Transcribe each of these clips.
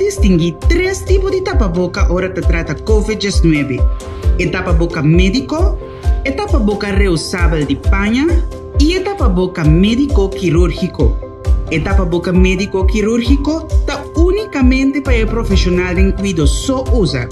distinguí tres tipo di tapaboka ora ta trata Covid 19, e tapaboka médiko, e tapaboka reusabel di paña i e tapaboka médiko kirúrgiko. E tapaboka médiko kirúrgiko ta únikamente pa e profeshonal den kuido so usa.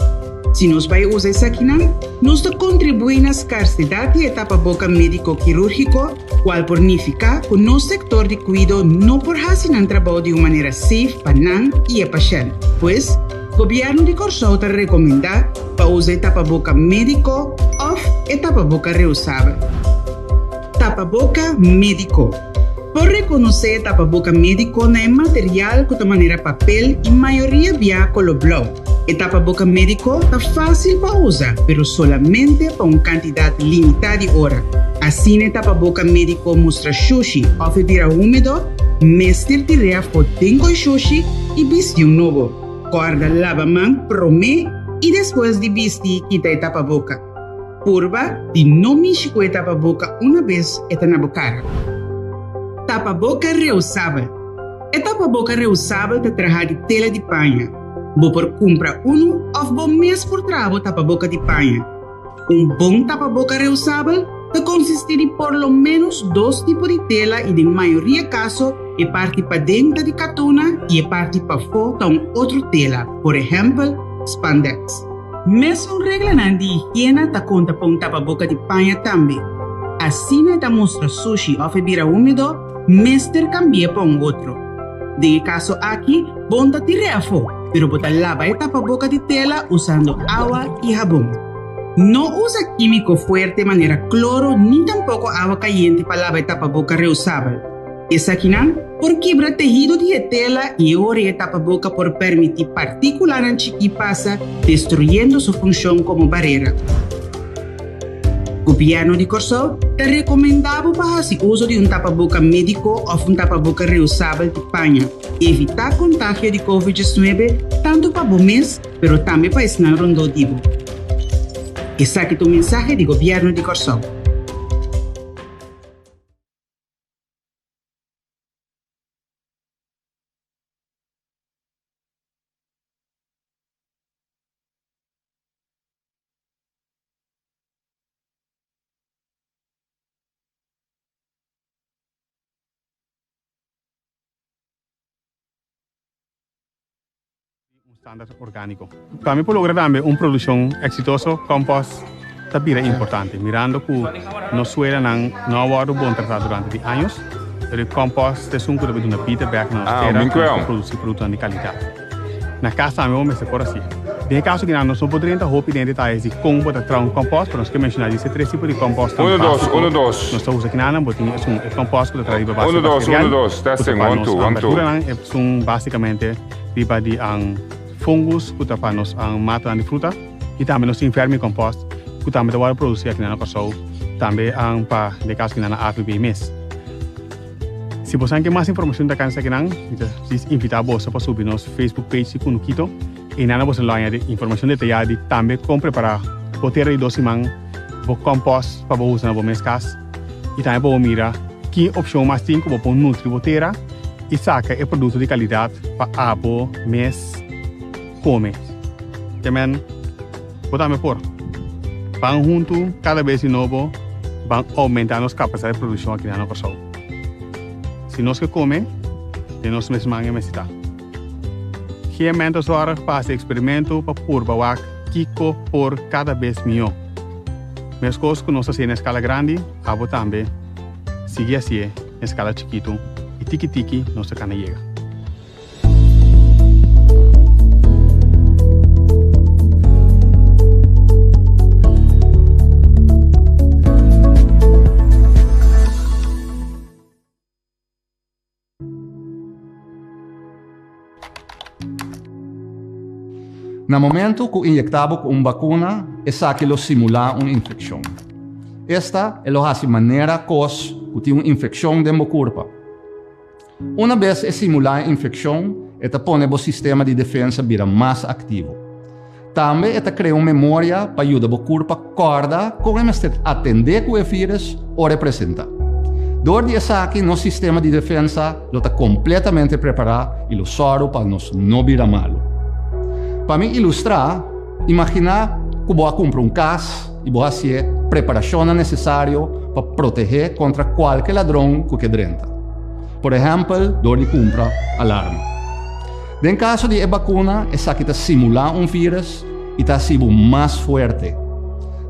Si nos bai usa esakinan, nos ta kontribuí na skarsedat di e tapaboka médiko kirúrgiko, kual por nifiká ku nos sektor di kuido no por hasi nan trabou di un manera safe pa nan i e pashènt. Pues, Gobièrnu di Kòrsou ta rekomendá pa usa e tapaboka médiko òf e tapaboka reusabel. Tapaboka médiko. Por rekonosé e tapaboka médiko na e material ku ta manera papel i mayoria bia koló blou. E tapaboka médiko ta fásil pa usa, pero solamente pa un kantidat limitá di ora. Asina e tapaboka médiko mustra shushi òf e bira húmedo, mester tir'é afó den koi shushi i bisti un nobo. Kòrda laba man promé i despues di bisti kita e tapaboka. Purba di no mishi ku e tapaboka una bes e ta na bo kara. Tapaboka reusabel. E tapaboka reusabel ta trahá di tela di paña. Bo por kumpra unu òf bo mes por traha bo tapaboka di paña. Un bon tapaboka reusabel ta konsistí di por lo ménos dos tipo di tela i den mayoria kaso e parti paden ta di katuna i e parti pafó ta un otro tela, por ehèmpel, spandex. Mesun reglanan di higiena ta konta pa un tapaboka di paña tambe. Asina e ta mustra sushi òf e bira húmedo, mester kambi'é pa un otro. Den e kaso aki, bo no ta tir'é afó, pero bo ta laba e tapaboka di tela usando awa i habon. No usa kímiko fuerte manera kloro ni tampoko awa kayente pa laba e tapaboka reusabel. Esakinan por kibra tehido di e tela i e ora e tapaboka por permití partíkulanan chikí pasa, destruyendo su funshon komo barera. Gobièrnu di Kòrsou ta rekomendá bo pa hasi uso di un tapaboka médiko òf un tapaboka reusabel di paña. Evitá kontagio di Covid 19 tantu pa bo mes pero tambe pa esnan rondó di bo. Esaki ta un mensahe di Gobièrnu di Kòrsou. Un standard orgániko. Pa mi por logra tambe un produkshon eksitoso, kompost ta bira importante. Mirando ku nos suelanan no a wòrdu bon tratá durante di años, pero e kompost ta esun ku ta bin duna bida bèk na nos tera ku nos por produsí produktonan di kalidat. Na kas tambe bo mester por hasi. Den e kaso kinan nos no por drenta hopi den e detayes di kon bo ta traha un kompost, pero nos ke menshoná di e tres tipo di kompost tan básiko nos ta usa kinanan. Bo tin esun e kompost ku ta traha riba base bakterial, ku ta pa nos berduranan, esun básikamente riba di fungus ku ta pa nos matanan di fruta, i tambe nos tin vermicompost ku tambe ta wòrdu produsí akinan na Kòrsou, tambe pa den e kaso kinan na AVB mes. Si bosan ke mas informashon ta kansa kinan, mi ta djis invitá boso pa subi nos Facebook page di Kunukito. Einan boso lo haña informashon detayá di tambe kon prepará bo tera di dos siman, bo kòmpòst pa bo usa na bo mes kas i tambe pa bo mira ki opshon mas tin ku bo por nutri bo tera i saka e produkto di kalidat pa abo mes kome. Te men. Bo tambe por. Ban huntu kada bes di nobo ban oumentá nos kapasidat di produkshon aki na Kòrsou. Si nos ke kome, den nos mes man e mester ta. GMN ta zòrg pa hasi eksperimentu pa purba wak kiko por kada bes mihó. Meskos ku nos ta hasié na eskala grandi, abo tambe sigui hasié na eskala chikitu i tiki tiki nos ta kana yega. Na momento ku inyektá bo ku un bakuna, esaki lo simulá un infekshon. Esta e lo hasi manera kos ku tin un infekshon den bo kurpa. Una bes e simulá e infekshon, e ta pone bo sistema di defensa bira mas aktivo. Tambe e ta krea un memoria pa yuda bo kurpa kòrda kon e mester atendé ku e vírus ora e presentá. Dor di esaki nos sistema di defensa lo ta kompletamente prepará i lo sòru pa nos no bira malu. Pa mi ilustrá, imaginá ku bo a kumpra un kas i bo hasi e preparashonnan nesesario pa protehé kontra kualke ladron ku ke drenta. Por ehèmpel dor di kumpra alarma. Den kaso di e bakuna esaki ta simulá un vírus i ta hasi bo mas fuerte.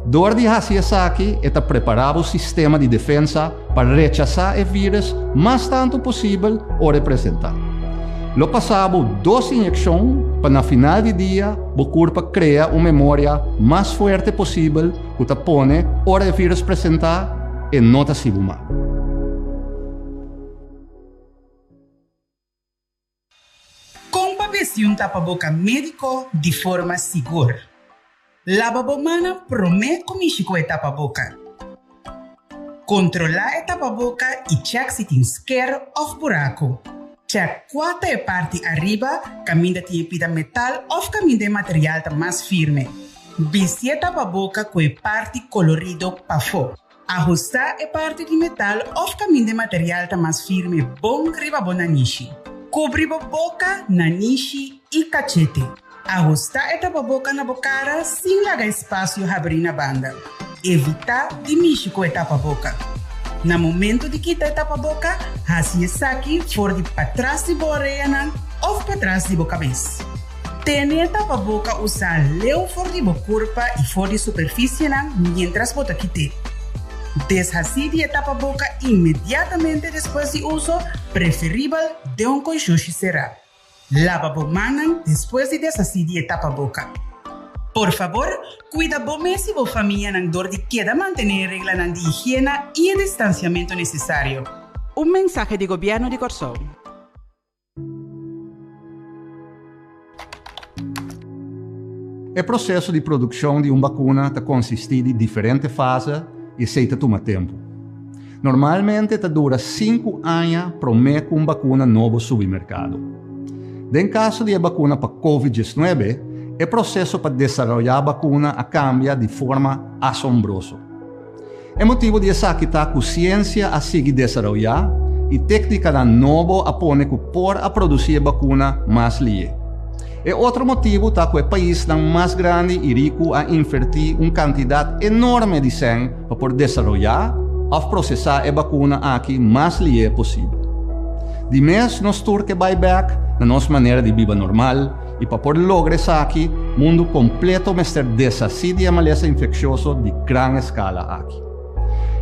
Dor di hasi esaki e ta prepará bo sistema di defensa pa rechasá e vírus mas tantu posibel ora e presentá. Lo pasá bo dos inyekshon pa na final di dia bo kurpa krea un memoria mas fuerte posibel ku ta pone ora e vírus presentá e no ta hasi bo mal. Kon pa bisti un tapaboka médiko di forma sigur? Laba bo mannan promé ku mishi ku e tapaboka. Kontrolá e tapaboka i chèk si tin sker òf buraku. Chèk kua ta e parti ariba kaminda tin e pida metal òf kaminda e material ta mas firme. Bisti e tapaboka ku e parti kolorido pafó. Ahustá e parti di metal òf kaminda e material ta mas firme bon riba bo nanishi. Kubri bo boka, nanishi i kachete. Ahustá e tapaboka na bo kara sin laga espasio habrí na banda. Evitá di mishi ku e tapaboka. Na momentu di kita e tapaboka, hasi esaki for di patras di bo oreanan òf patras di bo kabes. Tene e tapaboka usá leu for di bo kurpa i for di superfisienan miéntras bo ta kit'é. Deshasí di e tapaboka inmediatamente despues di uso, preferibel den un konshushi será. Laba bo mannan despues di deshasí di e tapaboka. Por fabor, kuida bo mes i bo famianan dor di keda mantené e reglanan di higiena i e distansiamentu nesesario. Un mensahe di Gobièrnu di Kòrsou. E proseso di produkshon di un bakuna ta konsistí di diferente fase i esei ta tuma tempu. Normalmente ta dura sinku aña promé ku un bakuna nobo subi merkado. Den kaso di e bakuna pa Covid 19, e proseso pa desaroyá bakuna a kambia di forma asombroso. E motibu di esaki ta ku siensia a sigui desaroyá i téknikanan nobo a pone ku por a produsí e bakuna mas lié. E otro motibu ta ku e paisnan mas grandi i riku a invertí un kantidat enorme di sèn pa por desaroyá òf prosesá e bakuna aki mas lié posibel. Di mes nos tur ke bai bèk na nos manera di biba normal, I pa por logra esaki, mundu kompleto mester deshasí di e malesa infekshioso di gran eskala aki.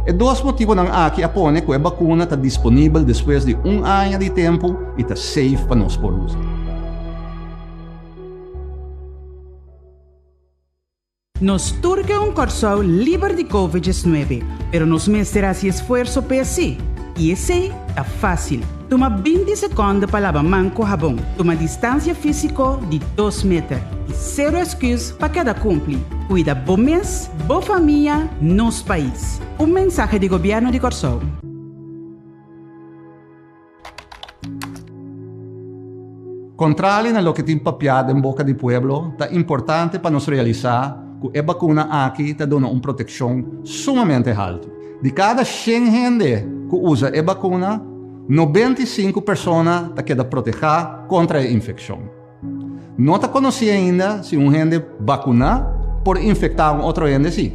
E dos motibonan aki a pone ku e bakuna ta disponibel despues di un aña di tempu i ta safe pa nos por usa. Nos tur ke un Kòrsou liber di Covid 19, pero nos mester hasi esfuerso p'esei. I esei ta fásil. Tuma 20 sekònde pa laba man ku habon, tuma distansia físiko di dos meter i sero esküs pa keda kumpli. Kuida bo mes, bo famia, nos pais. Un mensahe di Gobièrnu di Kòrsou. Kontrali na loke tin papiá den boka di pueblo, ta importante pa nos realisá ku e bakuna aki ta duna un protekshon sumamente haltu. Di kada shen hende ku usa e bakuna, 95 persona ta keda protehá kontra e infekshon. No ta konosí ainda si un hende bakuná por infektá un otro hende sí.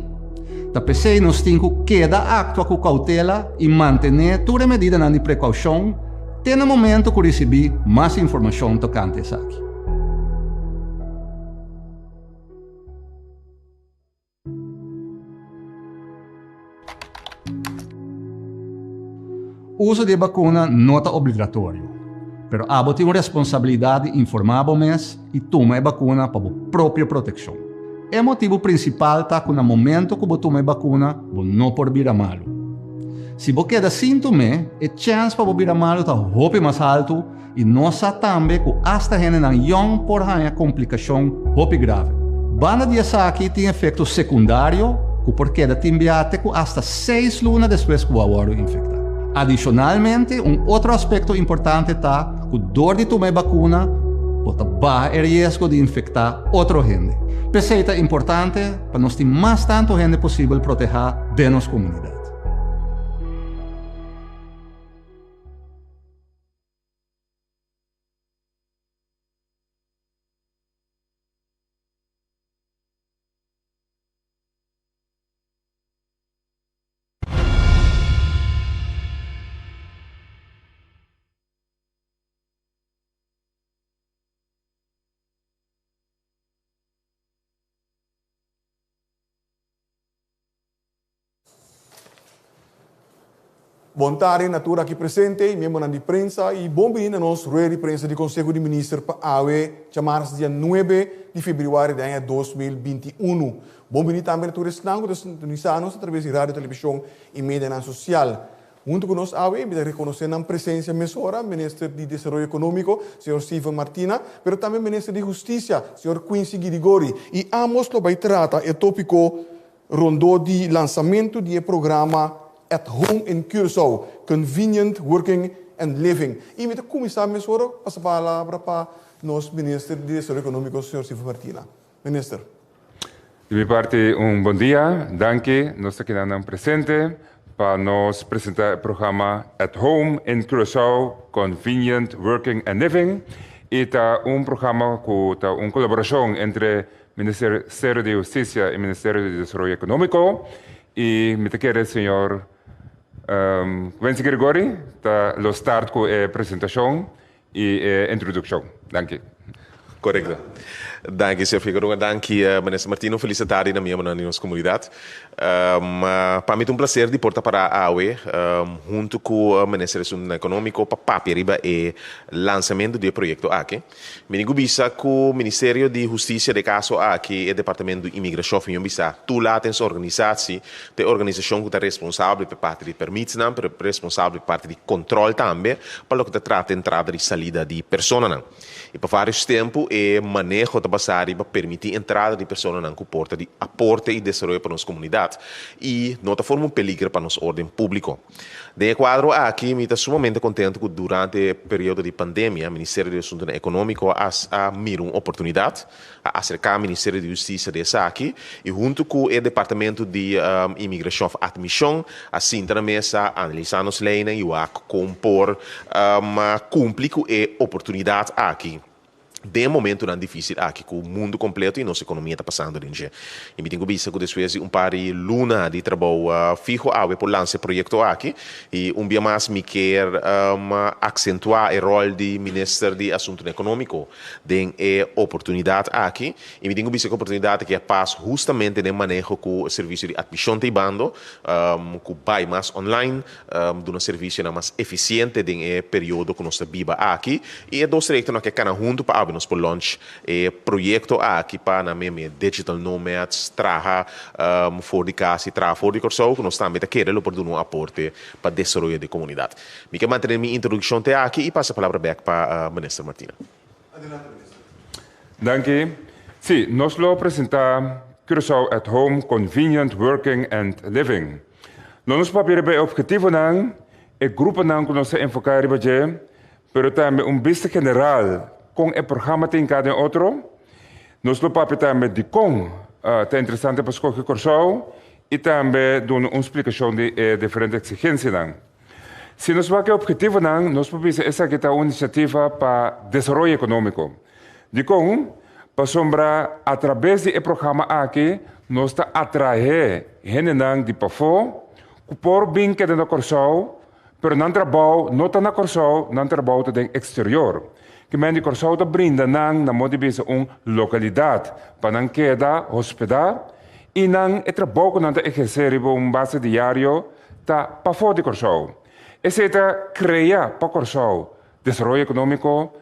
Ta p'esei nos tin ku keda aktua ku koutela i mantené tur e medidanan di prekoushon te na momento ku risibí mas informashon tokante esaki. Uso di e bakuna no ta obligatorio, pero abo tin un responsabilidat di informá bo mes i tuma e bakuna pa bo propio protekshon. E motibu prinsipal ta ku na momento ku bo tuma e bakuna bo no por bira malu. Si bo keda sin tum'é, e chèns pa bo bira malu ta hopi mas haltu I nos sa tambe ku asta hendenan yòn por haña komplikashon hopi grave. Banda di esaki tin efekto sekundario ku por keda tin bia te ku asta seis luna despues ku bo a wòrdu infektá. Adishonalmente, un otro aspekto importante ta ku dor di tuma e bakuna bo ta baha e riesgo di infektá otro hende. P'esei ta importante pa nos tin mas tantu hende posibel protehá den nos komunidat. Bon tardi na tur aki presente y miembronan di prensa y bon bini na nos rueda di prensa di Conseho di Minister pa awe djamars dia nuebe di februari di aña 2021. Bon bini tambe na tur esnan cu ta sintonisa nos a traves di radio, television y medianan social. Hunto cu nos awe mi ta reconoce nan presencia mesora Minister di Desaroyo Economico, señor Steven Martina, pero tambe Minister di Husticia, señor Quincy Girigorie y ambos lo bay trata e topico Rondó di lansamentu di e programa At Home in Curaçao, Convenient Working and Living. I mi ta kuminsá mesora pasa palabra pa nos Minister di Desaroyo Ekonómiko, señor Steven Martina. Minister. Di mi parti un bon dia, danki nos ta keda nan presente pa nos presenta e programa At Home in Curaçao, Convenient Working and Living i ta un programa ku ta un kolaborashon entre Ministerio di Hustisia i Ministerio di Desaroyo Ekonómiko i mi ta kere señor Wency Gregori ta lo start ku e presentashon i e introdukshon. Danki. Korekto. Danki señor Figueroa. Danki Minister Martino. Felis tardi na miembronan di nos komunidat. Pa mi ta un placer di por ta pará awe huntu ku Minister di Asuntunan Ekonómiko pa papia riba e lansamentu di e proyekto aki. Mi tin ku bisa ku Ministerio di Hustisia den e kaso aki e Departamento di Imigrashon of mihó bisa Toelatingsorganisatie ta e organisashon ku ta responsabel pa e parti di permitsnan pero responsabel pa e parti di kontròl tambe pa loke ta trata entrada i salida di personanan. I pa vários tempu e maneho ta basá riba permití entrada di personanan ku por ta di aporte i desaroyo pa nos komunidat i no ta forma un peliger pa nos órden públiko. Den e kuadro aki mi ta sumamente kontentu ku durante e periodo di pandemia Ministerio di Asuntunan Ekonómiko a a mira un oportunidat, a aserká Ministerio di Hustisia di esaki i huntu ku e Departamento di Imigrashon òf Atmishon a sinta na mesa, analisá nos leinan i wak kon por kumpli ku e oportunidat aki. Den e momentunan difísil aki ku mundu kompleto i nos ekonomia ta pasando den dje. I mi tin ku bisa ku despues di un par di luna di trabou fiho awe por lansa e proyekto aki i un bia mas mi kier aksentuá e ròl di Minister di Asuntunan Ekonómiko den e oportunidat aki. I mi tin ku bisa ku e oportunidat aki a pas hustamente den maneho ku servisio di atmishon ta hibando, ku bai mas online, duna servisionan mas efisiente den e periodo ku nos ta biba aki i e dos trayektonan ke kana huntu pa awe nos por launch e proyekto aki pa nan meme digital nomads traha for di kas i traha for di Kòrsou ku nos tambe ta kere lo por duna un aporte pa desaroyo di komunidat. Mi ke mantene mi introdukshon te aki i pasa palabra bèk pa Minister Martina. Adelante Minister. Danki. Sí, nos lo presentá Curaçao at Home Convenient Working and Living. Lo nos papia riba e obhetivonan, e gruponan ku nos ta enfoká riba dje, pero tambe un bista general kon e programa ta hinká den otro. Nos lo papia tambe dikon ta interesante pa skohe Kòrsou i tambe duna un splikashon di e diferente eksigensianan. Si nos wak e obhetivonan, nos por bisa esaki ta un inisiativa pa desaroyo ekonómiko. Dikon? Pasobra atrabes di e programa aki nos ta atraé hendenan di pafó ku por bin keda na Kòrsou, pero nan trabou no ta na Kòrsou, nan trabou ta den eksterior. Ki men di Kòrsou ta brinda nan na modo di bisa un lokalidat pa nan keda hospedá i nan e trabou ku nan ta ehersé riba un base diario ta pafó di Kòrsou. Esei ta krea pa Kòrsou desaroyo ekonómiko,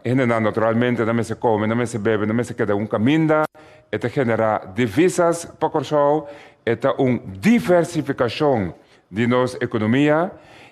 hendenan naturalmente nan mester kome, nan mester bebe, nan mester keda un kaminda, e ta generá divisas pa Kòrsou, e ta un diversifikashon di nos ekonomia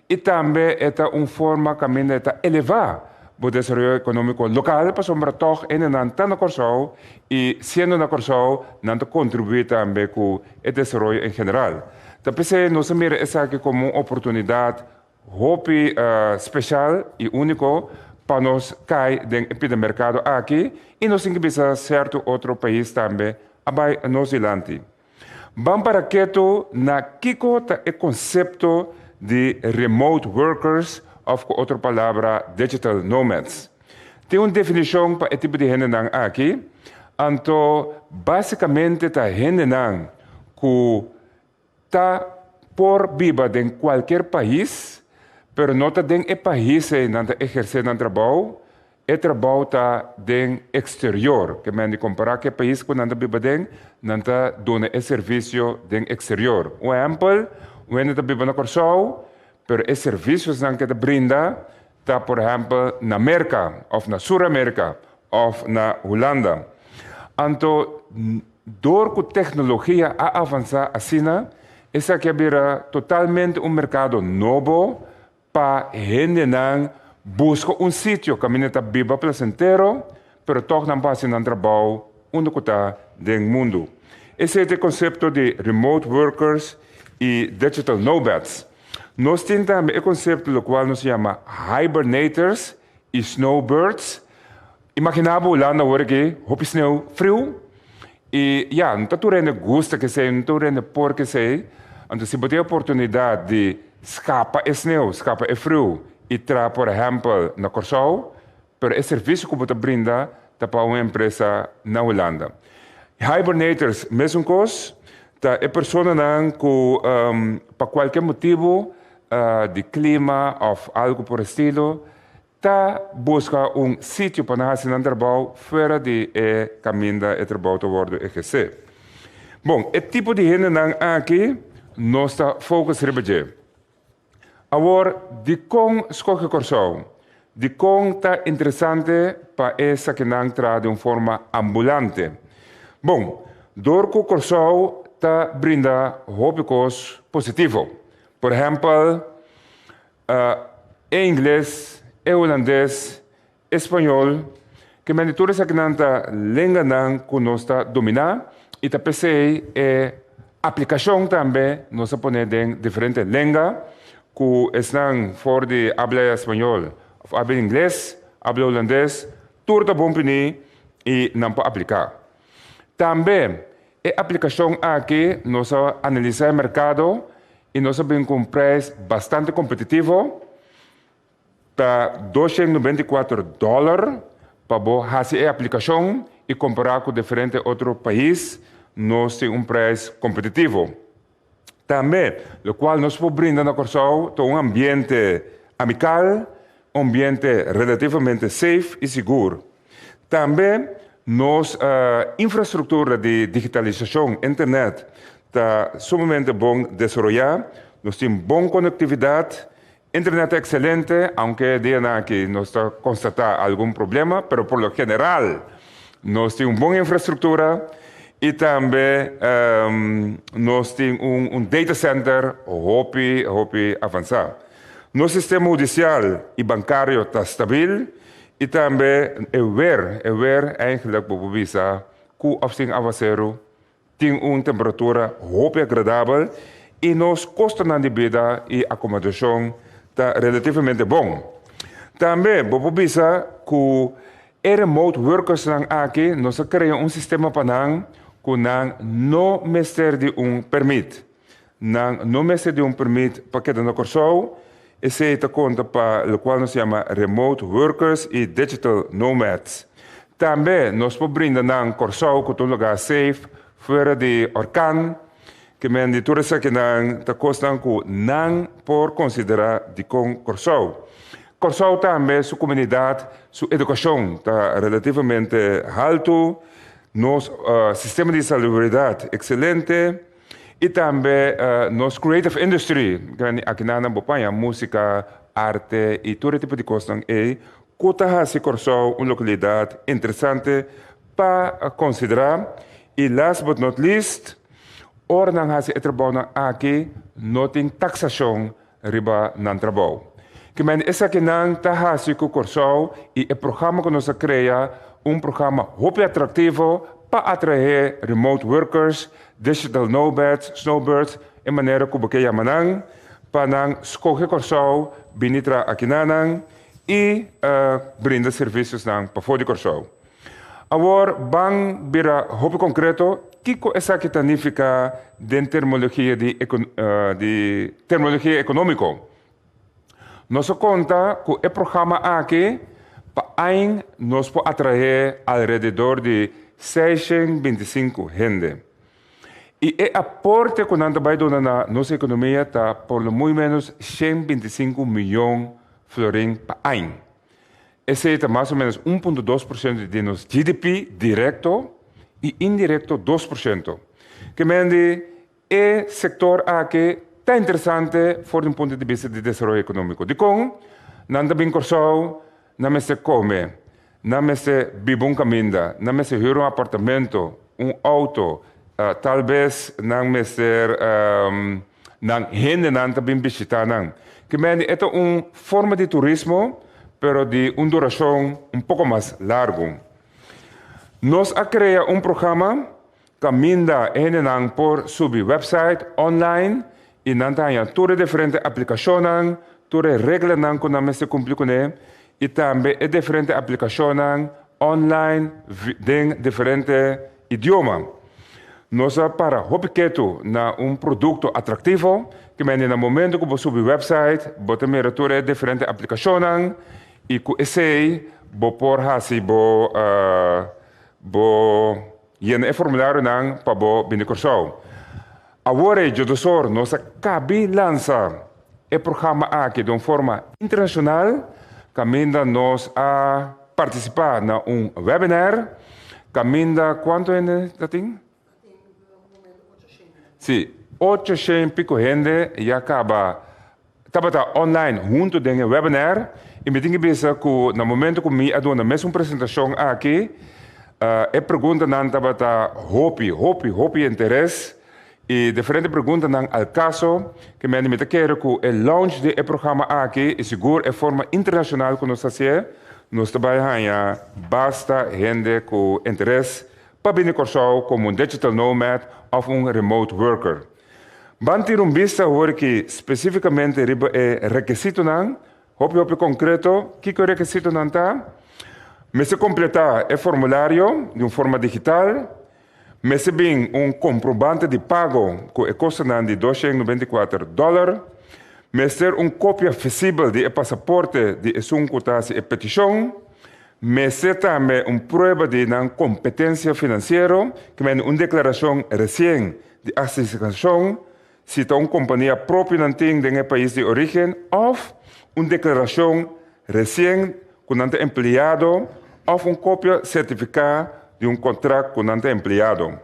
i tambe e ta un forma kaminda e ta elevá bo desaroyo ekonómiko lokal pasobra tòg hendenan ta na Kòrsou i siendo na Kòrsou nan ta kontribuí tambe ku e desaroyo en general. Ta p'esei nos a mira esaki komo un oportunidat hopi speshal i úniko pa nos kai den e pida merkado aki i nos tin ki bisa sèrto otro pais tambe a bai nos dilanti. Ban para ketu na kiko ta e konsepto di remote workers òf ku otro palabra digital nomads. Tin un definishon pa e tipo di hendenan aki, anto básikamente ta hendenan ku ta por biba den kualkier pais, pero no ta den e pais ei nan ta ehersé nan trabou, e trabou ta den eksterior. Ke men di kompará ku e pais ku nan ta biba den, nan ta duna e servisio den eksterior. Un ehèmpel, un hende ta biba na Kòrsou, pero e servisionan ku e ta brinda ta por ehèmpel na Merka òf na Sur Amerika òf na Hulanda. Anto dor ku teknologia a avansá asina, esaki a bira totalmente un merkado nobo pa hendenan buska un sitio kaminda ta biba plasentero, pero tòg nan por hasi nan trabou unda ku ta den mundu. Esei ta e konsepto di remote workers i digital nomads. Nos tin tambe e konsepto lokual nos yama hibernators i snowbirds. Imaginá bo Hulanda awor aki, hopi sneu, friu, i ya, no ta tur hende gusta kesei, no tur hende por kesei. Anto si bo tin e oportunidat di skapa e sneu, skapa e friu i traha por ehèmpel na Kòrsou, pero e servisio ku bo ta brinda ta pa un empresa na Hulanda. Hibernators mesun kos, ta e personanan ku pa kualke motibu di klima òf algu por estilo ta buska un sitio pa nan hasi nan trabou fuera di e kaminda e trabou ta wòrdu ehersé. Bon, e tipo di hendenan aki nos ta focus riba dje. Awor, dikon skohe Kòrsou? Dikon ta interesante pa e sakinan traha den un forma ambulante? Bon, dor ku Kòrsou ta brinda hopi kos positivo. Por ehèmpel, e ingles, e hulandes, e spañol, ke men di tur esakinan ta lenganan ku nos ta dominá i ta p'esei e aplikashon tambe nos a pone den diferente lenga ku esnan for di abla spañol òf abla ingles, abla hulandes, tur ta bon pini i nan por apliká. Tambe e aplikashon aki nos a analisá e merkado i nos a bin ku un preis bastante kompetitivo. Ta 294 dòler pa bo hasi e aplikashon i kompará ku diferente otro pais nos tin un preis kompetitivo. Tambe lokual nos por brinda na Kòrsou ta un ambiente amikal, un ambiente relativamente safe i sigur. Tambe nos infrastruktura di digitalisashon, internet, ta sumamente bon desaroyá, nos tin bon konektividat. Internet ta excelente, aunke e dianan aki nos ta constata algun problema, pero por lo general nos tin un bon infrastructura y tambe nos tin un data center hopi, hopi avansa. Nos sistema hudicial y bancario ta stabil y tambe e weer, e weer eigenlijk bo por bisa cu of sin awaceru Tin un temperatura hopi agradabel i nos kostonan di bida i akomodashon ta relativamente bon. Tambe bo por bisa ku e remote workersnan aki nos a krea un sistema pa nan ku nan no mester di un permit. Nan no mester di un permit pa keda na Kòrsou. Esei ta konta pa lokual nos yama remote workers i digital nomads. Tambe nos por brinda nan Kòrsou ku ta un lugá safe fuera di orkan. Ke men di tur esakinan ta kosnan ku nan por konsiderá dikon Kòrsou. Kòrsou tambe su komunidat su edukashon ta relativamente haltu, nos sistema di salubridat ekselente. I tambe nos creative industry, aki nan bo paña músika, arte i tur e tipo di kosnan ei ku ta hasi Kòrsou un lokalidat interesante pa konsiderá. I last but not least, ora nan hasi e trabounan aki no tin taksashon riba nan trabou. Kimen esakinan ta hasi ku Kòrsou i e programa ku nos a krea un programa hopi atraktivo pa atraé remote workers, digital nomads, snowbirds, e manera ku bo ke yama nan, pa nan skohe Kòrsou, bini traha akinanan i brinda servisiosnan pafó di Kòrsou. Awor ban bira hopi konkreto, kiko esaki ta nifiká den termologia di di termologia ekonómiko? Nos a konta ku e programa aki pa ain nos por atraé alrededor di 625 hende. I e aporte ku nan ta bai duna na nos ekonomia ta por lo muy ménos 125 mion florin pa ain. Esei ta mas o ménos 1.2% di nos GDP direkto i indirekto 2%. Ke men di e sektor aki. Ta interesante for di un punto di bista di desaroyo ekonómiko. Dikon nan ta bin Kòrsou? Nan mester kome, nan mester biba un kaminda, nan mester hür un apartamento, un outo, tal bes nan mester nan hendenan ta bin bishitá nan. Kimendi e ta un forma di turismo, pero di un durashon un poko mas largu. Nos a krea un programa Kaminda e hendenan por subi website online i nan ta haña tur e diferente aplikashonnan, tur e reglanan ku nan mester kumpli kuné i tambe e diferente aplikashonnan online den diferente idioma. Nos a para hopi ketu na un produkto atraktivo ke mende na momento ku bo subi website bo ta mira tur e diferente aplikashonnan i ku esei bo por hasi bo Bo yena e formularionan pa bo bini Kòrsou. Awor e djodosor nos a kabi lansa e programa aki den un forma internashonal kaminda nos a partisipá na un webinar kaminda kuantu hende ta tin? Sí, 800 pico hende ya caba tabata online hunto den e webinar y mi tin que bisa cu na momento cu mi a duna mesun presentacion aki, e preguntanan tabata hopi, hopi, hopi interes y diferente preguntanan al caso que mi ta kere cu e launch di e programa aki y sigur e forma internacional cu nos ta hacié, nos ta bay haña basta hende cu interes pa bini Kòrsou komo un digital nomad òf un remote worker. Ban tira un bista awor aki spesífikamente riba e rekisitonan, hopi hopi konkreto, kiko e rekisitonan ta? Mester kompletá e formulario di un forma digital, mester bin un komprobante di pago ku e kostonan di 294 dòler, mester un kopia visibel di e pasaporte di esun ku ta hasi e petishon, Mester tambe un prueba di nan kompetensia finansiero, ke mende un deklarashon resien di asignashon, si ta un kompania propio nan tin den e pais di orígen, òf un deklarashon resien ku nan ta empleado òf un kopia sertifiká di un kontrakt ku nan ta empleado.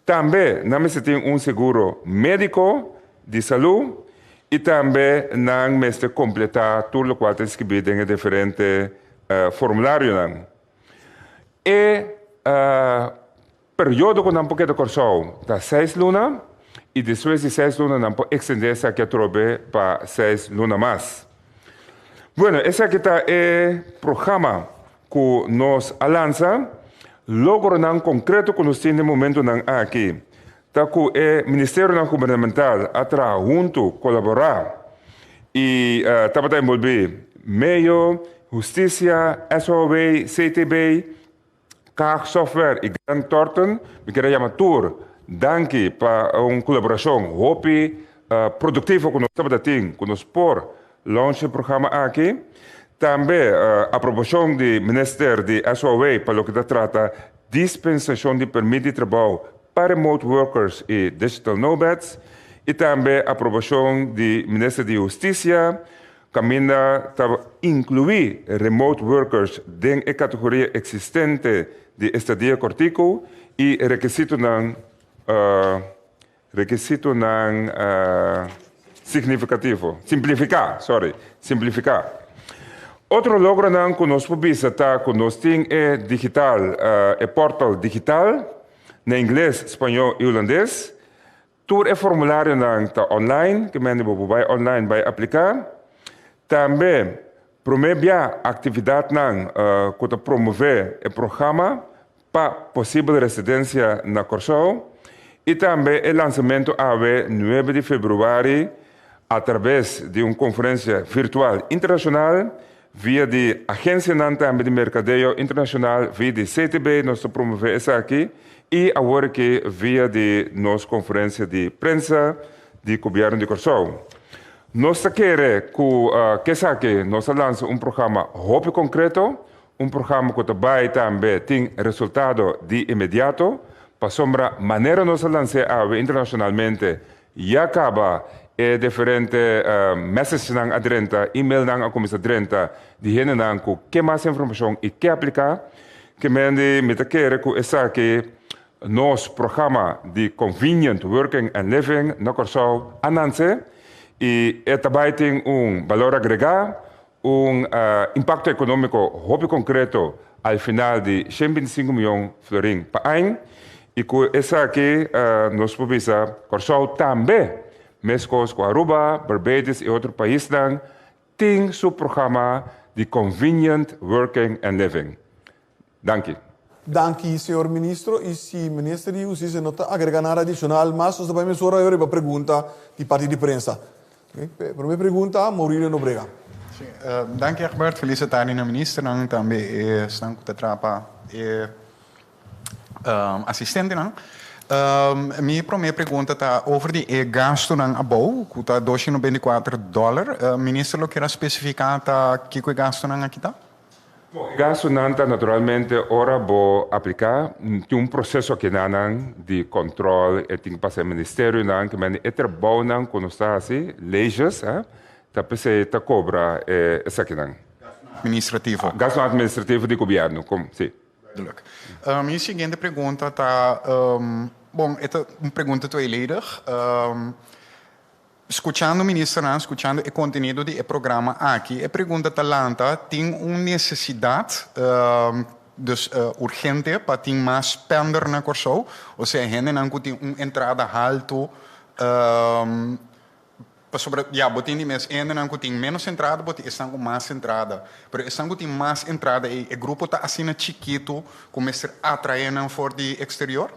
Tambe nan mester tin un seguro médiko di salú i tambe nan mester kompletá tur lokual ta inskribí den e diferente formularionan. E periodo ku nan por keda Kòrsou ta seis luna i despues di seis luna nan por ekstendé esaki atrobe pa seis luna mas. Bueno, esaki ta e programa ku nos a lansa. Logronan konkreto ku nos tin den momentunan aki ta ku e ministerionan gubernamental a traha huntu, kolaborá i tabata enbolbí Medio, Hustisia, SOAW, CTB, Kaag Software i Grant Thornton. Mi kier a yama tur danki pa un kolaborashon hopi produktivo ku nos tabata tin ku nos por launch e programa aki. Tambe aprobashon di Minister di SOAW pa loke ta trata dispensashon di permit di trabou pa remote workers i digital nomads i tambe aprobashon di Minister di Hustisia kaminda ta inkluí remote workers den e kategoria eksistente di estadia kòrtiku i rekisitonan rekisitonan signifikativo, simplifiká, sorry, simplifiká. Otro logronan ku nos por bisa ta ku nos tin e digital, e portal digital na ingles, spañó i hulandes. Tur e formularionan ta online, ke mende bo por bai online bai apliká. Tambe promé bia aktividatnan ku ta promové e programa pa posibel residensia na Kòrsou i tambe e lansamentu awe nuebe di febrüari atrabes di un konferensia virtual internashonal via di agensianan tambe di merkadeo internashonal via di CTB nos ta promové esaki i awor aki via di nos konferensia di prensa di Gobièrnu di Kòrsou. Nos ta kere ku kesaki nos a lansa un programa hopi konkreto. Un programa ku ta bai tambe tin resultado di inmediato, pasobra manera nos a lans'é awe internashonalmente ya kaba e diferente messagenan a drenta, emailnan a kuminsá drenta di hendenan ku ke mas informashon i ke apliká. Ke mende mi ta kere ku esaki nos programa di Convenient Working and Living na Kòrsou a nanse. I e ta bai tin un balor agregá, un impakto ekonómiko hopi konkreto al final di 125 mion florin pa añ. I ku esaki nos por bisa Kòrsou tambe, meskos ku Aruba, Barbados i otro paisnan, tin su programa di Convenient Working and Living. Danki. Danki, señor Ministro. Y si Minister di Husticia no ta agrega nada adicional mas, nos ta bay mesora awor riba pregunta di parti di prensa. Prome pregunta, Maurilio Nobrega. Sí, danki Egbert. Feliz tardi na ministernan, tambe esnan cu ta traha pa e asistentenan. Mi prome pregunta ta over di e gastunan abou, cu ta 294 dollar. Minister lo kier a specifica ta kico e gastunan aki ta? Bon, e gastunan ta naturalmente ora bo apliká, tin un proseso akinanan di kòntròl, e tin ku pasa e ministerionan, ke mende e trabounan ku nos ta hasi, leyes, ta p'esei ta kobra e esakinan. Administrativo. Gastunan administrativo di gobièrnu, kom, si. Duidelijk. Mi siguiente pregunta ta, bon, e ta un pregunta tweeledig. Skuchando ministernan, skuchando e kontenido di e programa aki, e pregunta ta lanta, tin un nesesidat, dus urgente, pa tin mas spender na Kòrsou? Osea hendenan ku tin un entrada haltu, pasobra ya bo tin di mes hendenan ku tin ménos entrada, bo tin esnan ku mas entrada. Pero esnan ku tin mas entrada ei, e grupo ta asina chikitu ku mester atraé nan for di eksterior?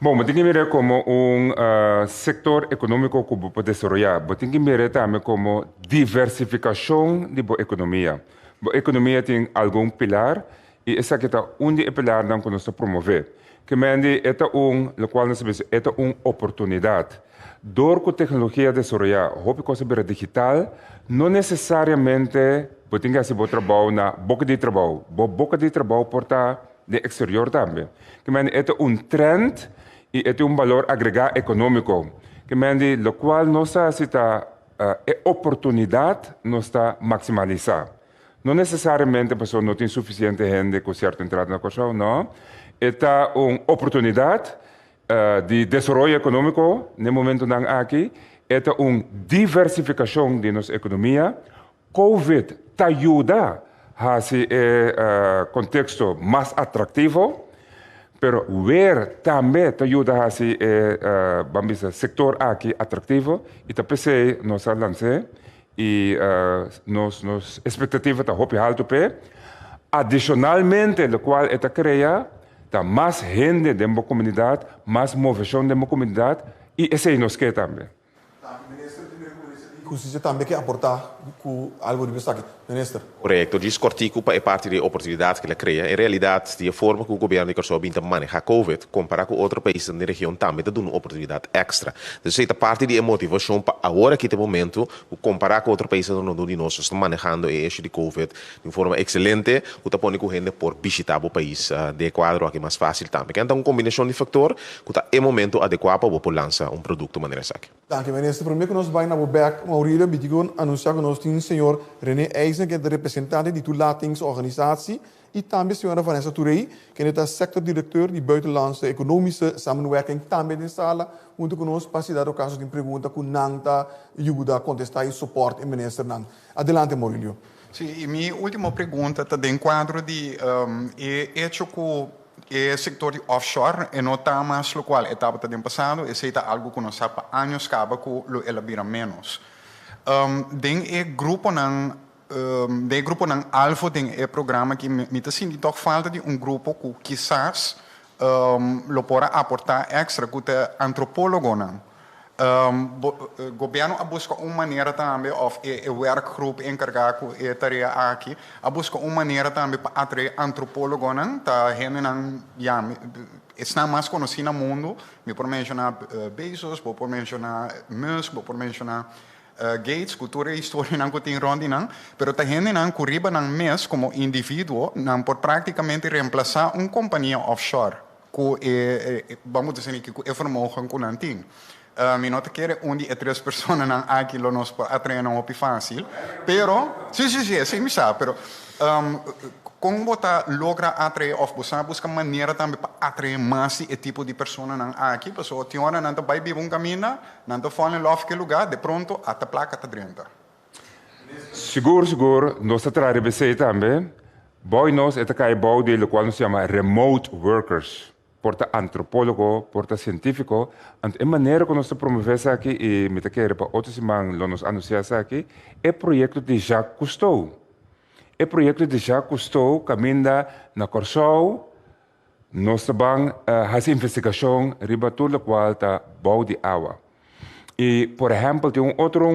Bon, bo tin ke mir'é komo un sektor ekonómiko ku bo por desaroyá. Bo tin ke mir'é tambe komo diversifikashon di bo ekonomia. Bo ekonomia tin algun pilar i esaki ta un di e pilarnan ku nos ta promové. Ke mendi e ta un, lokual nos ta bisa, e ta un oportunidat. Dor ku teknologia a desaroyá, hopi kos a bira digital, no nesesariamente bo tin ke hasi bo trabou na boka di trabou. Bo boka di trabou por ta den exterior tambe. Ke mende e ta un trend i e tin un balor agregá ekonómiko. Ke mende lokual nos ta hasi ta e oportunidat nos ta maksimalisá. No nesesariamente pasobra no tin sufisiente hende ku sierto entrada na Kòrsou, no. E ta un oportunidat di desaroyo ekonómiko na e momentunan aki. E ta un diversifikashon di nos ekonomia. Covid ta yuda hasi e konteksto mas atraktivo, pero weer tambe ta yuda hasi e ban bisa sektor aki atraktivo i ta p'esei nos a lans'é i nos nos espektativa ta hopi haltu p'e. Adishonalmente lokual e ta krea ta mas hende den bo komunidat, mas moveshon den bo komunidat i esei nos ke tambe. Tambe minister di mira ku minister di Hustisia tambe ke aporta ku algo riba esaki. Minister. Korekto. Djis kòrtiku pa e parti di e oportunidat ku el a krea. En realidat, di e forma ku gobièrnu di Kòrsou a bin ta manehá Covid, kompará ku otro paisnan den region tambe ta duna un oportunidat èkstra. Entonces esei ta parti di e motivashon pa awor aki ta e momentu ku kompará ku otro paisnan rondó di nos, nos ta manehando e issue di Covid di un forma ekselente ku ta pone ku hende por bishitá bo pais den e kuadro aki mas fásil tambe. Kende ta un kombinashon di faktor ku ta e momento adekuá pa bo por lansa un produkto manera esaki. Danki, Minister. Promé ku nos bai na bo bèk, Maurilio, mi tin ku anunsiá ku nos tin señor René Eisner, kende ta representante di Toelatingsorganisatie, i tambe señora Vanessa Touré, kende ta sectordirecteur di Buitenlandse Economische Samenwerking, tambe den sala huntu ku nos pa si dado kaso tin pregunta ku nan ta yuda kontestá i sopòrt e ministernan. Adelante, Maurilio. Sí, i mi último pregunta ta den kuadro di e echo ku e sektor di offshore e no ta mas lokual e tabata den pasado, esei ta algu ku nos sa pa años kaba ku lo el a bira ménos. Den e gruponan den e gruponan alfo den e programa aki mi ta sinti tòg falta di un grupo ku kisas lo por a aportá èkstra ku ta antropólogonan. Gobierno a busca un manera tambe of e werkgroep encarga cu e tarea aki a busca un manera tambe pa atrae antropologonan, ta hendenan ya esnan mas conoci na mundo, mi por menciona Bezos, bo por menciona Musk, bo por menciona Gates cu tur e historianan cu tin rond di nan, pero ta hendenan cu riba nan mes como individuo nan por practicamente reemplaza un compania offshore. Ku e, bamos disi aki, ku e vermogen ku nan tin. Mi no ta kere un di e tres personanan aki lo nos por atrae nan hopi fácil, pero, sí, sí, sí, esei mi sa, pero kon bo ta logra atrae òf bo sa buska manera tambe pa atrae mas di e tipo di personanan aki? Pasobra tin ora nan ta bai biba un kaminda, nan ta fall in love ku e lugá, de pronto ata plaka ta drenta. Sigur, sigur, nos ta traha riba esei tambe. Bou di nos e ta kai bou di lokual nos yama remote workers. Por ta antropólogo, por ta sientífiko. Anto e manera ku nos ta promové esaki, i mi ta kere pa otro siman lo nos anunsiá esaki, e proyekto di Jacques Cousteau. E proyekto di Jacques Cousteau kaminda na Kòrsou nos ta ban hasi investigashon riba tur lokual ta bou di awa. I por ehèmpel tin un otro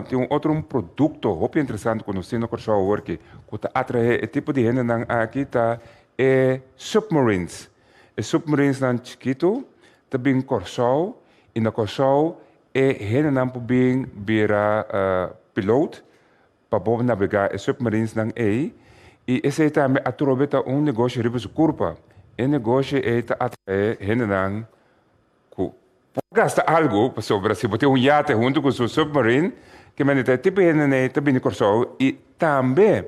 tin un otro produkto hopi interesante ku nos tin na Kòrsou awor ki ku ta atraé e tipo di hendenan aki ta e submarines. E submarinesnan chikitu ta bin Kòrsou i na Kòrsou e hendenan por bin bira piloot pa bo nabegá e submarinesnan ei i esei tambe atrobe ta un negoshi riba su kurpa. E negoshi ei ta atraé hendenan ku por gasta algu pasobra si bo tin un yate huntu ku su submarine ke mende ta e tipo hende ei ta bini Kòrsou i tambe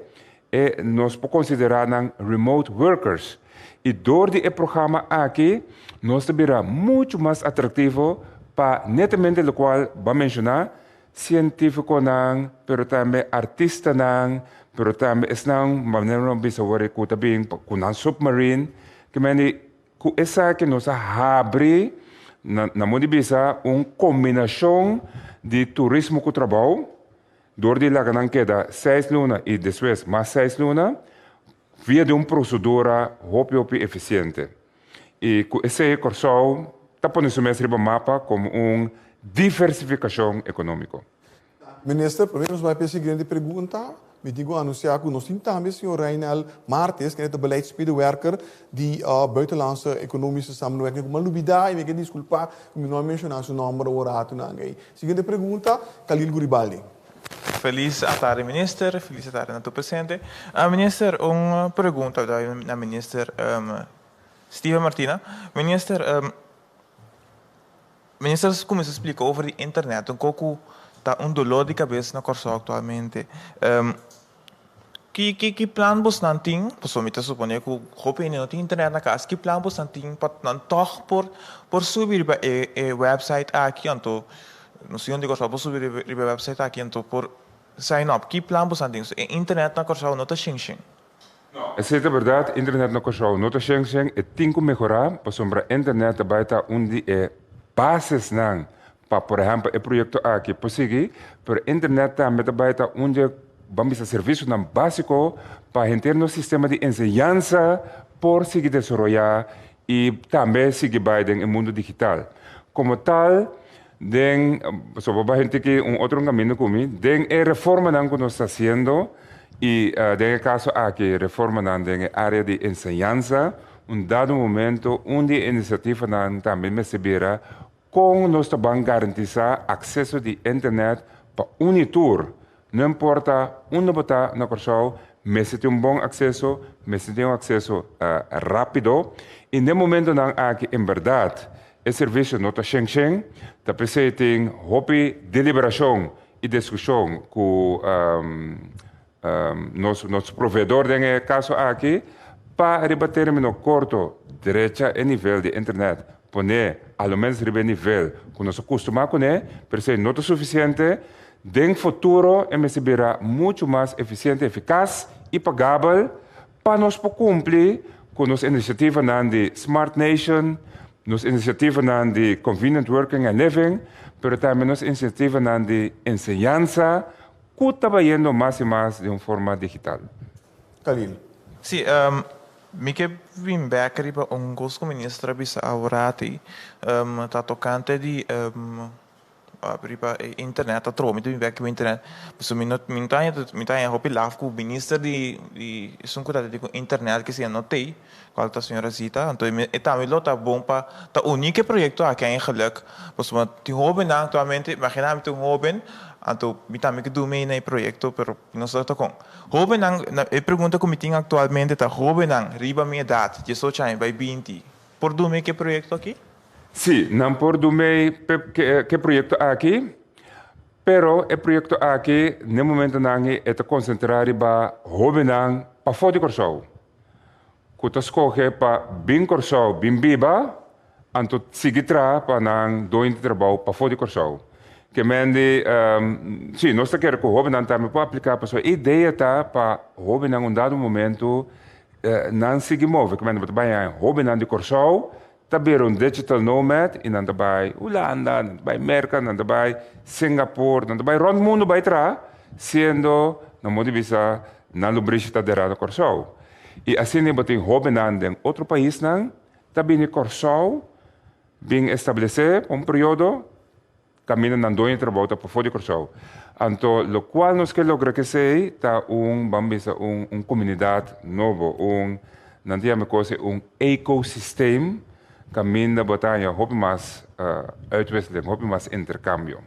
e nos por konsiderá nan remote workers i dor di e programa aki nos ta bira muchu mas atraktivo pa netamente lokual bo a menshoná sientífikonan pero tambe artistanan pero tambe esnan manera nos a bisa awor ku ta bin ku nan submarine ke mende Ku esaki nos a habri, na na modo di bisa, un kombinashon di turismo ku trabou, dor di laga nan keda seis luna i despues mas seis luna, via di un prosedura hopi hopi efisiente. I ku esei Kòrsou ta pone su mes riba mapa komo un diversifikashon ekonómiko. Minister, prome nos bai pa e siguiente pregunta, mi tin cu anuncia cu nos tin tambe señor Reinel Martes, kende ta beleidsmedewerker di Buitenlandse Economische Samenwerking. Cu mi a lubida y mi ke disculpa cu mi no a menciona su nomber awor ratonan ey. Siguiente pregunta, Khalil Guribaldi. Feliz atardi minister, feliz atardi na tur presente. Minister, un pregunta na minister Steven Martina. Minister, Minister a kuminsá splika over di internet, un kos ku ta un dolor di kabes na Kòrsou aktualmente. Ki ki ki plan bosnan tin, pasobra mi ta suponé ku hopi hende no tin internet na kas, ki plan bosnan tin pa nan tòg por por subi riba e e wèpsait aki anto no si hende di Kòrsou por subi riba riba e wèpsait aki anto por sign up. Ki plan bosnan tin? E internet na Kòrsou no ta shin shin. Esei ta bèrdat, internet na Kòrsou no ta shen shen, e tin ku mehorá pasobra internet ta bai ta un di e basesnan pa por ehèmpel e proyekto aki por sigui, pero internet tambe ta bai ta un di e ban bisa servisionan básiko pa henter nos sistema di enseñansa por sigui desaroyá i tambe sigui bai den e mundu digital. Komo tal den pasobra bo bai henter ki un otro kaminda ku mi, den e reformanan ku nos ta hasiendo i den e kaso aki reformanan den e área di enseñansa, un dado momento un di e inisiativanan tambe mester bira kon nos ta ban garantisá akseso di internet pa un i tur, no importa unda bo ta na Kòrsou, mester tin un bon akseso, mester tin un akseso rápido i den momentonan aki en bèrdat E servisio no ta shen shen, ta p'esei tin hopi deliberashon i diskushon ku nos nos proveedor den e kaso aki pa riba término korto drecha e nivel di internet, pon'é alomenos riba e nivel ku nos a kustumá kuné, pero esei no ta sufisiente. Den futuro e mester bira muchu mas efisiente, efikas i pagabel Pa nos por cumpli cu nos iniciativanan di Smart Nation, nos iniciativanan di Convenient Working and Living, pero tambe nos iniciativanan di enseñansa cu ta bayendo mas y mas den un forma digital. Khalil. Sí, mi ke bin bek riba un cos cu minister a bisa aworati, ta tocante di Riba e internet atrobe mi ta bin bek riba internet pasobra mi no mi ta haña mi ta haña hopi laf ku minister di di esun ku ta di ku internet ke siña no tei kual ta señora Zita anto e tambe lo ta bon pa ta uní ku e proyekto aki eigenlik pasobra tin hobennan aktualmente imagina mi ta un hoben anto mi tambe ke duna na e proyekto pero mi no sa ta kon hobennan e pregunta ku mi tin aktualmente ta hobennan riba mi edat diesocho aña bai binti por duna ku e proyekto aki? Sí, nan por dun mei ku e proyekto aki, pero e proyekto aki na e momentonan e ta konsentrá riba hóbennan pafó di Kòrsou ku ta skohe pa bin Kòrsou bin biba anto sigui traha pa nan doño di trabou pafó di Kòrsou. Ke men di, sí, nos ta kere ku hóbennan tambe por apliká pasobra e idea ta pa hóbennan un dado momento nan sigui move. Ke men bo ta bai haña hóbennan di Kòrsou ta bira un digital nomad i nan ta bai Hulanda, nan ta bai Merka, nan ta bai Singapore, nan ta bai rònt mundu bai traha, siendo na modo di bisa nan lubrishi ta derá na Kòrsou. I asina bo tin hóbennan den otro paisnan ta bini Kòrsou bin establesé pa un periodo kaminda nan doño di trabou ta pafó di Kòrsou. Anto lokual nos ke logra kesei ta un, ban bisa, un un komunidat nobo, un, nan ta yama e kos ei un ecosystem kaminda bo ta haña hopi mas uitwisseling, hopi mas interkambio.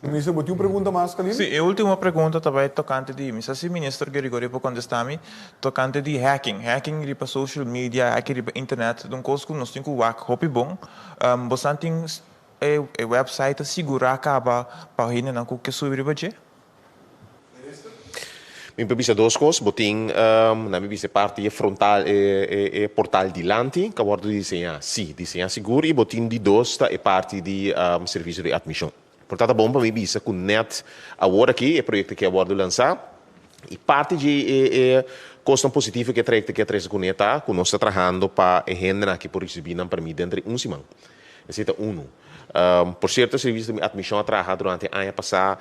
Minister, bo tin un pregunta mas, Kalin? Sí, e último pregunta ta bai tokante di, mi sa si Minister Gregorio por kontestá mi, tokante di hacking. Hacking riba social media, hacking riba internet, ta un kos ku nos tin ku wak hopi bon. Bosan tin e website ta sigurá kaba pa hendenan ku ke subi riba dje? Mi por bisa dos kos, bo tin na mi bisa e parti e frontal e portal dilanti ku a wòrdu diseñá, sí, diseñá sigur i bo tin di dos ta e parti di servisio di atmishon. Por ta ta bon pa mi bisa ku nèt awor aki e proyekto aki a wòrdu lansá i parti dje e kosnan positivo ku e trayekto aki a trese kuné ta ku nos ta trahando pa e hendenan aki por risibí nan pèrmit denter di un siman. Esei ta unu. Por sierto, servisio di atmishon a traha durante aña pasá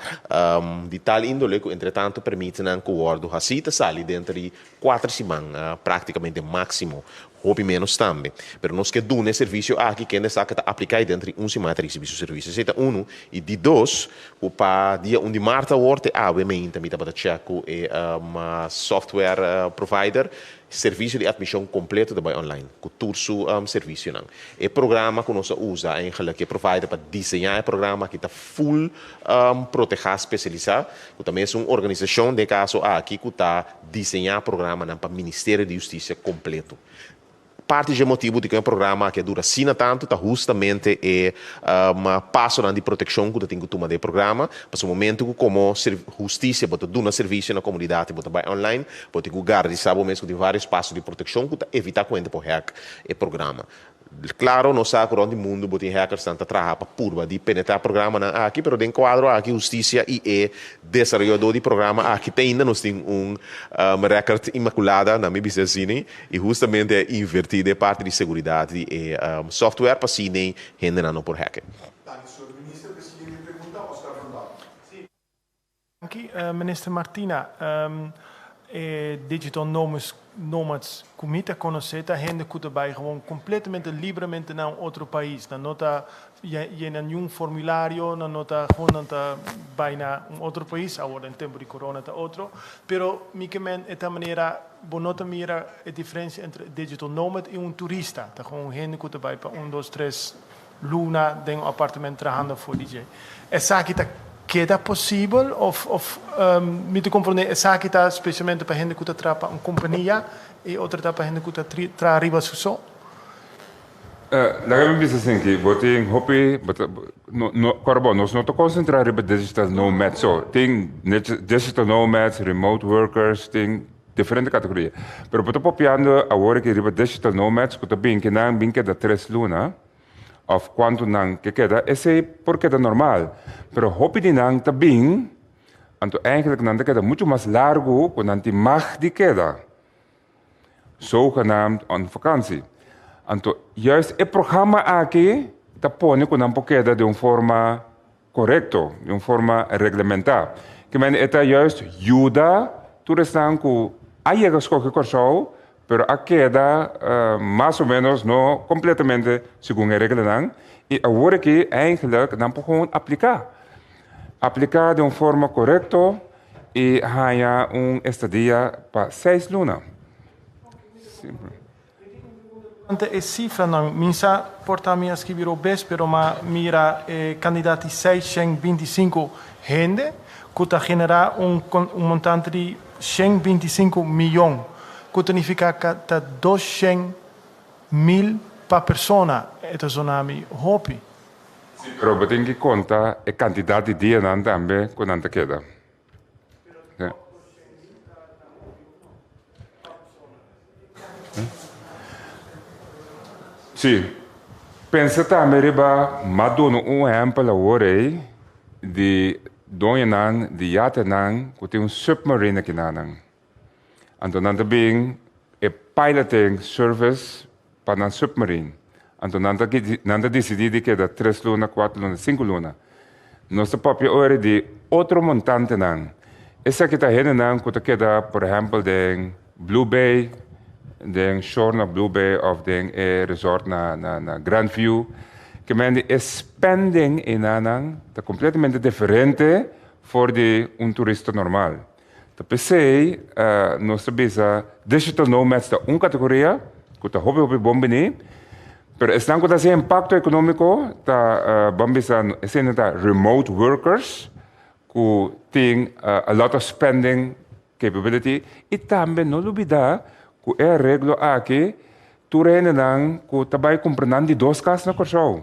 di tal índole ku entretantu permitnan ku wòrdu hasí ta sali denter di kuater siman, práktikamente máksimo, hopi ménos tambe. Pero nos ke duna e servisio aki, kende sa ku ta apliká i denter di un siman ta risibí su servisio. Esei ta unu. I di dos, ku pa dia un di mart awor te awe meinta mi tabata chèk ku e software provider, Servisio di atmishon kompleto ta bai online ku tur su servisionan. E programa ku nos a usa eigenlijk e provider pa diseñá e programa aki ta full protehá spesialisá ku ta mes un organisashon den e kaso aki ku ta diseñá programanan pa Ministerio di Hustisia kompleto. Parti dje motibu dikon e programa aki a dura asina tantu ta hustamente e pasonan di protekshon ku ta tin ku tuma den e programa. Pasobra momentu ku komo hustisia bo ta duna servisio na komunidat i bo ta bai online, bo tin ku garantisa bo mes ku tin vários paso di protekshon ku ta evitá ku hende por hack e programa. Klaro, nos sa ku rònt di mundu bo tin hackersnan ta traha pa purba di penetrá programanan aki, pero den kuadro aki hustisia i e desaroyadó di programa aki te ainda nos tin un rèkòrt inmakulada, na mi bisa asina, i hustamente a invertí den e parti di seguridat di e software pa asina hendenan no por hack e. Danki, señor Minister. P'e siguiente pregunta, Oscar van Dam. Danki, Minister Martina. E digital nomads, nomads ku mi ta konosé ta hende ku ta bai gewoon kompletamente libremente na un otro pais. Nan no ta yena niun formulario, nan no ta gewoon nan ta bai na un otro pais. Awor den tempu di corona ta otro. Pero mi ke men e ta manera bo no ta mira e diferensia entre digital nomad i un turista. Ta gewoon un hende ku ta bai pa un, dos, tres luna den un apartement trahando for di dje. Esaki ta keda posibel of of mi ta comprende esaki ta specialmente pa hende cu ta traha pa un compania y otro ta pa hende cu ta traha riba su so? Laga mi bisa asinki, bo tin hopi, bo ta, no, no, kòrda bo, nos no ta konsentrá riba digital nomads so. Tin digital nomads, remote workers, tin diferente kategoria. Pero bo ta papiando awor aki riba digital nomads ku ta bin ki nan bin keda tres luna. Of kuantu nan ke keda, esei por keda normal. Pero hopi di nan ta bin, anto eigenlijk nan ta keda muchu mas largu ku nan tin mag di keda. Zogenaamd on vakantie. Anto juist e programa aki ta pone ku nan por keda den un forma korekto, di un forma reglamentá. Ke men e ta juist yuda tur esnan ku a yega skohe Kòrsou, pero a keda mas o ménos no kompletamente segun e reglanan, i awor aki eigenlijk nan por gewoon apliká. Apliká den un forma korekto i haña un estadia pa seis luna. Simpel. Ante e sifranan, mi sa por ta mi a skibi robes, pero m'a mira e kandidat di 625 hende ku ta generá un un montante di 125 miyon, ku ta nifiká ka ta 200 mil pa persona. E ta zona mi hopi. Sí, pero bo tin ki konta e kantidat di dianan tambe ku nan ta keda. Sí, pensa tambe riba m'a duna un ehèmpel awor ei di doñonan di yatenan ku tin un submarine akinanan. Anto nan ta bin e piloting service pa nan submarine. Anto nan ta nan ta disidí di keda tres luna, kuater luna, sinku luna. Nos ta papia ora di otro montantenan. Esaki ta hendenan ku ta keda por ehèmpel den Blue Bay, den shore na Blue Bay òf den e resort na na na Grand View. Ke men di e spending einanan ta kompletamente diferente for di un turista normal. Ta p'esei nos ta bisa digital nomads ta un kategoria ku ta hopi hopi bon bini, pero esnan ku ta hasi impakto ekonómiko ta ban bisa esei ta remote workers ku tin a lot of spending capability i tambe no lubida ku e areglo aki tur hendenan ku ta bai kumpra nan di dos kas na Kòrsou.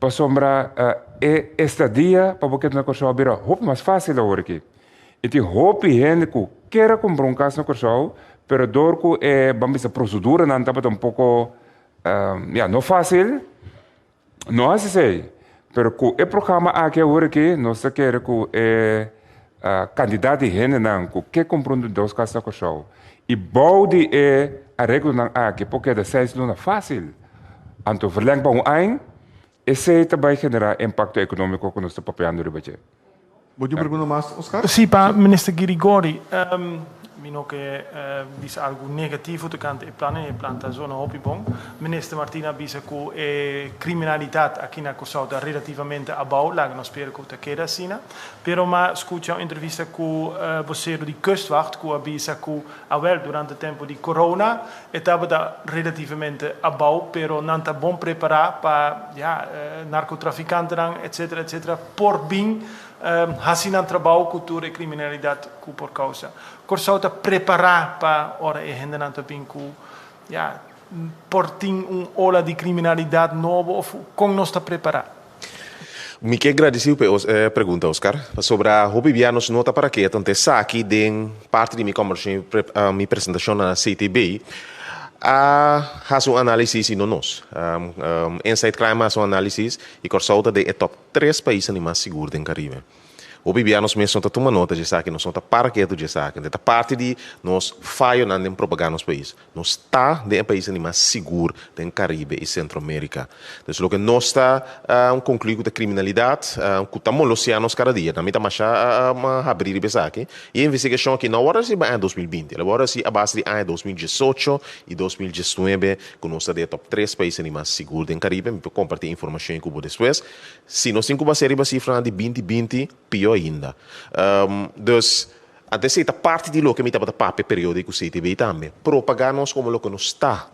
Pasobra e estadia pa bo keda na Kòrsou a bira hopi mas fásil awor aki. I tin hopi hende ku kier a kumpra un kas na Kòrsou, pero dor ku e, ban bisa, proseduranan tabata un poko, ya, no fásil, no hasi esei. Pero ku e programa aki awor aki, nos ta kere ku e kantidat di hendenan ku ke kumpra un di dos kas na Kòrsou i bou di e areglonan aki por keda seis luna fásil. Anto verleng pa un añ, esei ta bai generá impakto ekonómiko ku nos ta papiando riba dje. Bo tin un pregunta mas, Oscar? Sí, pa Minister Girigori. Mi no ke bisa algu negativo tokante e plan, e plan ta zona hopi bon. Minister Martina a bisa ku e kriminalitat aki na Kòrsou ta relativamente abou, laga nos spera ku ta keda asina. Pero m'a skucha un entrevista ku bosero di Kustwacht ku a bisa ku Awel, durante tempu di corona e tabata relativamente abou, pero nan ta bon prepará pa, ya, narcotraficantenan, etcetera, etcetera, por bin hasi nan trabou ku tur e kriminalidat ku por kousa. Kòrsou ta prepará pa ora e hendenan ta bin ku, ya, por tin un ola di kriminalidat nobo òf kon nos ta prepará? Mi ke gradisiu pa e pregunta, Oscar, pasobra hopi bia nos no ta para ke tantu esaki den parti di mi kombershon mi presentashon na CTB a hasi un análisis i no nos. Insight Crime a hasi un análisis i Kòrsou ta den e tòp tres paisnan di mas sigur den Karibe. Hopi bia nos mes no ta tuma nota di esaki, nos no ta para ketu di esaki. Ta parti di nos fayonan den propagá nos pais. Nos ta den e paisnan di mas sigur den Caribe i Centro America. Dus loke nos ta conclui cu ta criminalidad cu ta molosea nos cada dia. Tambe ta masha habri riba esaki. E investigacion aki no a worde haci riba aña 2020, el a worde haci a base di aña 2018 i 2019 cu nos ta den e top tres paisnan di mas sigur den Caribe. Mi por comparti e informacion ei cu bo despues. Si nos tin cu basea riba cifranan di binti binti, pio ainda. Dus. Anto esei ta parti di loke mi tabata papia periodo ku CTB tambe. Propagá nos komo loke nos ta.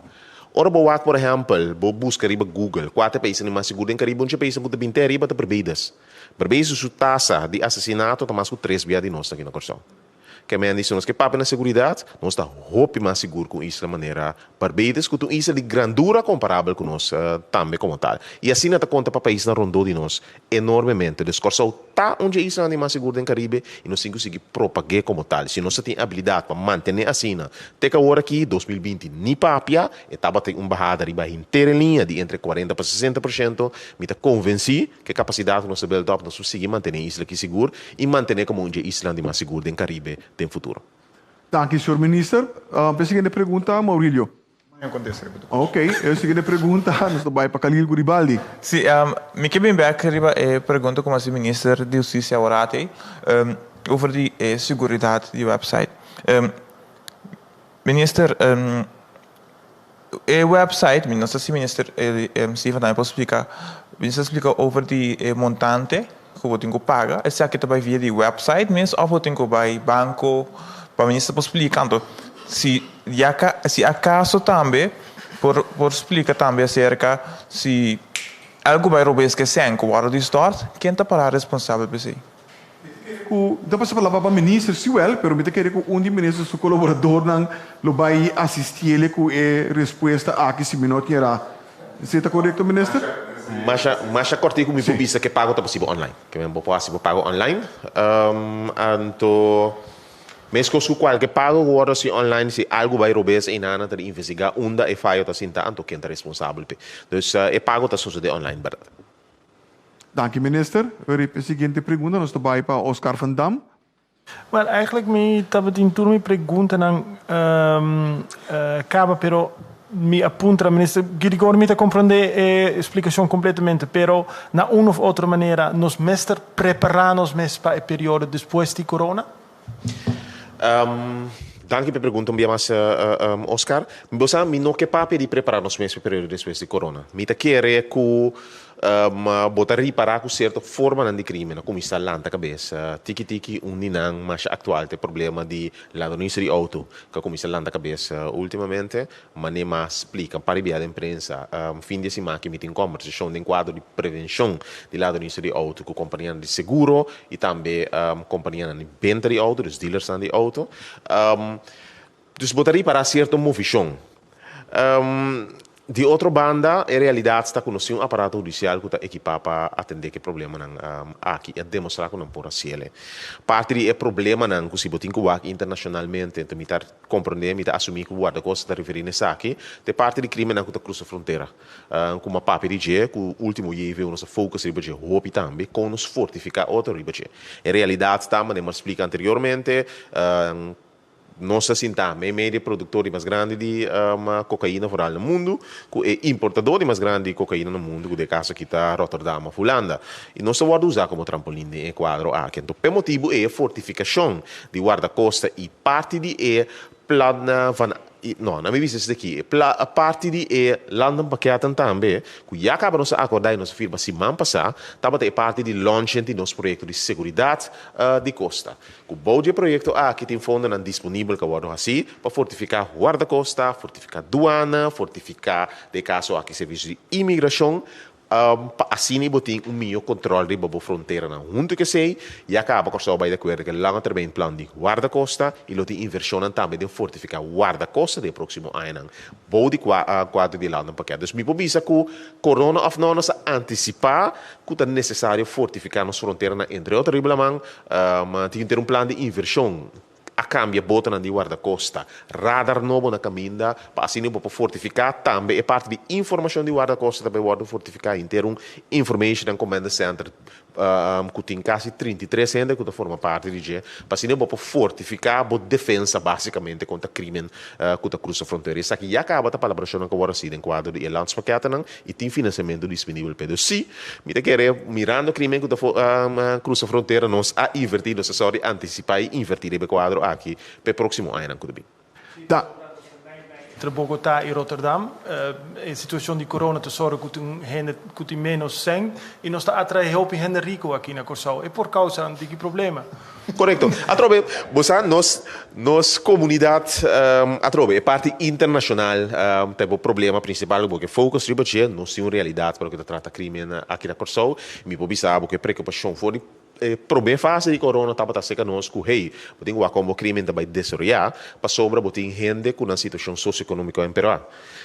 Ora bo wak por ehèmpel, bo buska riba Google, kua ta e paisnan di mas sigur den Karibe, un dje paisnan ku ta bin te ariba ta Barbados. Barbados su tasa di asesinato ta mas ku tres bia di nos aki na Kòrsou. Ke men di si nos ke papia na seguridat, nos ta hopi mas sigur ku un isla manera Barbados, ku ta un isla di grandura komparabel ku nos tambe komo tal. I asina ta konta pa paisnan rondó di nos enormemente. Dus Kòrsou ta un dje islanan di mas sigur den Karibe i nos tin ku sigui propag'é komo tal. Si nos ta tin abilidat pa mantené asina te ku awor aki, 2020, ni papia, e tabatin un bahada riba henter e liña di entre 40 pa 60%. Mi ta konvensí ku e kapasidat ku nos ta build up nos por sigui mantené e isla aki sigur i mantené komo un dje islanan di mas sigur den Karibe den futuro. Danki, señor Minister. P'e siguiente pregunta, Maurilio. Mañan contesta riba tu Ok, e siguiente pregunta nos ta bai pa Khalil Guribaldi. Si, mi ke bin bek riba e pregunta ku mi hasi Minister di Hustisia awor ei, over di e seguridat di website. Minister, e website, mi no sa si Minister Steven tambe por splika, Minister splika over di e montante ku bo tin ku paga, esaki ta bai via di website mes òf bo tin ku bai banko pa minister por splika anto si ya ka si akaso tambe por por splika tambe aserka si algu bai robes ku e sèn ku wòrdu di stòrt ken ta pará responsabel pa esei. Mi ta kere ku mi ta pasa palabra pa minister si wèl pero mi ta kere ku un di minister su kolaboradornan lo bai asistiele ku e respuesta aki si mi no tin erá. Esei ta korekto, Minister? Masha, masha kòrtiku mi por bisa ku e pago ta posibel online. Ke men bo por hasi bo pago online. Anto meskos ku kualke pago ku wòrdu hasi online, si algu bai robes einan nan ta di investigá unda e fayo ta sinta anto ken ta responsabel p'e. Dus e pago ta sosodé online bèrdat. Danki Minister. Rip e siguiente pregunta nos ta bai pa Oscar van Dam. Wel, eigenlijk mi tabatin tur mi preguntanan caba, pero mi a puntra Minister Girigorie, mi ta comprende e explicacion completamente, pero na un of otro manera nos mester prepara nos mes pa e periodo despues di corona? Danki pa e pregunta un bia mas, Oscar. Bo sa, mi no ke papia di prepara nos mes pa e periodo despues di corona. Mi ta kere cu Ma bo ta ripará ku sierto formanan di krímen a kuminsá lanta kabes. Tiki tiki un di nan masha aktual ta e problema di ladronisia di outo ku a kuminsá lanta kabes últimamente. Manera m'a splika un par di bia den prensa, fin di e siman aki mi tin kòmbersashon den kuadro di prevenshon di ladronisia di outo ku kompanianan di seguro i tambe kompanianan di benta di outo, dus dealersnan di outo. Dus bo ta ripará sierto movishon. Di otro banda, e realidat ta ku nos tin un aparato hudisial ku ta ekipá pa atendé ku e problemanan aki i a demostrá ku nan por hasiel. Parti di e problemanan ku si bo tin ku wak internashonalmente, enton mi ta komprondé, mi ta asumí ku Guardakosta ta referí na esaki, ta e parti di krimennan ku ta krusa frontera. Ku m'a papia di dje, ku último JVU nos a focus riba dje hopi tambe, kon nos fortifiká otro riba dje. E realidat ta, manera mi a splika anteriormente, Nos ta sintá meimei di e produktor di mas grandi di kokaina foral na mundu ku e importador di mas grandi di kokaina na mundu ku den e kaso aki ta Rotterdam òf Hulanda. I nos ta wòrdu usá komo trampolin den e kuadro aki. Anto p'e motibu ei e fortifikashon di Wardakosta i parti di e plan van no, nan mi bisa esaki aki, e parti di e landenpakketten tambe ku ya kaba nos a akordá i nos a firma siman pasá tabata e parti di launching di nos proyekto di seguridat di kosta. Ku bou di e proyekto aki tin fondonan disponibel ku a wòrdu hasí pa fortifiká Guardakosta, fortifiká Duana, fortifiká den e kaso aki Servisio di Imigrashon, pa asina bo tin un mihó kontròl riba bo fronteranan. Huntu ku esei, ya kaba Kòrsou a bai di akuerdo ku e lange termijn plan di Guardakosta i lo tin invershonnan tambe den fortifiká Guardakosta den e próksimo añanan bou di kuadro di e landenpakket. Dus mi por bisa ku korona òf no nos a antisipá ku ta nesesario fortifiká nos fronteranan entre otro riba laman Tin ter un plan di invershon, a kambia botonan di wardakosta, radar nobo na kaminda pa asina bo por fortifiká tambe e parti di informashon di wardakosta ta bai wòrdu fortifiká henter un Information and Command Center ku tin kasi 33 hende ku ta forma parti di dje pa asina bo por fortifiká bo defensa basikamente kontra krimen ku ta krusa frontera. Esaki ya kaba ta palabrashonnan ku a wòrdu hasi den kuadro di e landspakketennan i tin finansiamentu disponibel p'e. Dus sí, mi ta kere mirando krimen ku ta krusa frontera nos a invertí, nos a sòru di antisipá i invertí riba e kuadro aki p'e próksimo añanan ku ta bin. Ta. Entre Bogotá i Rotterdam e situashon di corona ta sòru ku tin hende ku tin ménos sèn i nos ta atraé hopi hende riku aki na Kòrsou. E por kousa un tiki problema. Korekto. Atrobe, bo sa, nos, nos komunidat, atrobe, e parti internashonal ta e bo problema prinsipal ku bo ke focus riba dje. Nos tin un realidat pa loke ta trata krimen aki na Kòrsou. Mi por bisa bo ku e preokupashon for di e promé fase di korona tabata aserka nos ku, hey, bo tin ku wak kon bo krimen ta bai desaroyá pasobra bo tin hende ku nan situashon sosioekonómiko a empeorá.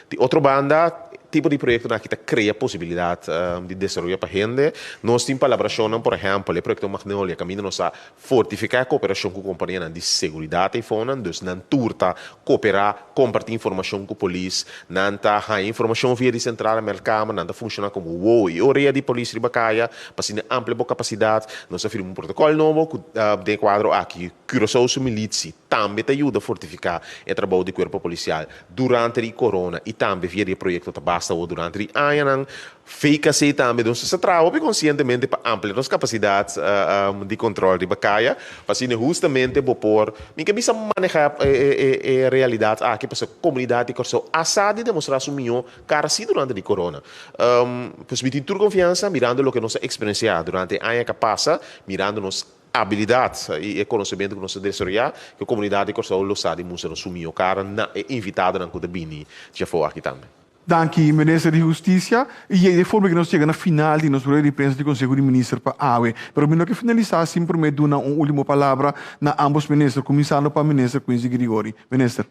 Di otro banda, tipo di proyektonan aki ta krea posibilidat di desaroyo pa hende. Nos tin palabrashonnan, por ehèmpel, e proyekto Magnolia, kaminda nos a fortifiká e kooperashon ku kompanianan di seguridat eifonan. Dus nan tur ta kooperá, kompartí informashon ku polis, nan ta haña informashon via di sentrale meldkamer, nan ta funshoná komo wowo i orea di polis riba kaya pa asina amplia bo kapasidat. Nos a firma un protokòl nobo ku den e kuadro aki Curaçao su militsi tambe ta yuda fortifiká e trabou di kuerpo polisial durante di corona y tambe via di e proyecto ta basta awor durante di añanan. VKC tambe nos ta traha hopi conscientemente pa amplia nos capacidad di control riba caya pa asina hustamente bo por mi ke bisa maneha e realidad aki pasobra comunidad di Corsou a sa di demostra su miho cara si durante di corona. Pues mi tin tur confiansa mirando loke nos a experiencia durante e aña ca pasa mirando nos Abilidat i e konosementu ku nos ta desaroyá, ku e komunidat di Kòrsou lo sa di mustra nos su mihó kara na e invitadonan ku ta bini djafó aki tambe. Danki, Minister di Hustisia. I e forma ku nos yega na final di nos rueda di prensa di Konseho di Minister pa awe. Pero mi no ke finalisá sin promé duna un último palabra na ambos minister, kuminsando pa Minister Quincy Grigori. Minister.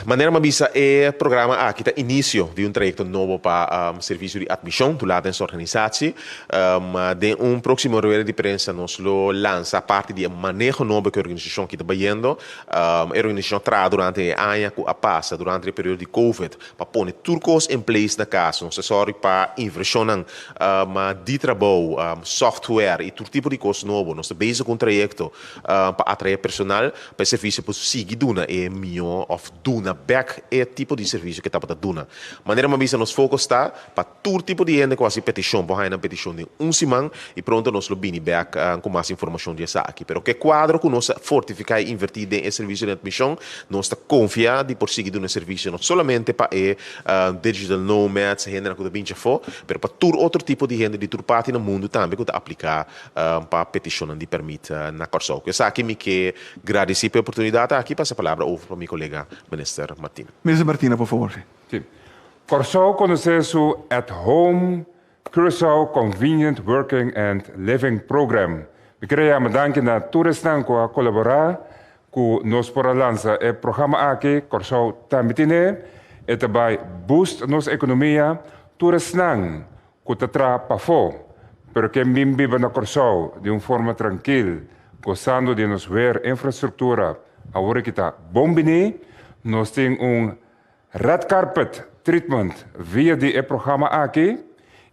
Manera mi a bisa e programa aki ta inicio di un trayecto nobo pa Servicio di Admision Toelatingsorganisatie. Den un proximo rueda di prensa nos lo lansa parti di e maneho nobo cu e organisacion aki ta bayendo. E organisacion a traha durante e aña cu a pasa durante e periodo di Covid pa pone tur cos in place na cas. Nos ta sorry pa inversionnan di trabou, software y tur tipo di cos nobo. Nos ta bezig cu un trayecto pa atrae personal pa e servisio por sigui duna e mihó òf duna bèk e tipo di servisio ku e tabata duna. Manera mi a bisa nos focus ta pa tur tipo di hende ku hasi petishon por haña nan petishon den un siman i pronto nos lo bini bèk ku mas informashon di esaki. Pero ku e kuadro ku nos a fortifiká i invertí den e servisio di atmishon nos ta konfia di por sigui duna e servisio no solamente pa e digital nomads, hendenan ku ta binchi afó, pero pa tur otro tipo di hende di tur parti na mundu tambe ku ta apliká pa petishonnan di pèrmit na Kòrsou. Ku esaki mi ke gradisí pa e oportunidat aki pasa palabra over pa mi kolega Minister Martina. Minister Martina, por favor. Sí. Kòrsou konosé su At Home Curaçao Convenient Working and Living Program. Mi kere yama danki na tur esnan ku a kolaborá ku nos por a lansa e programa aki. Kòrsou tambe tine. E ta bai boost nos ekonomia. Tur esnan ku ta traha pafó, pero ke bin biba na Kòrsou di un forma trankil, gosando di nos weer infrastruktura awor aki ta bon biní. Nos tin un red carpet treatment via di e programa aki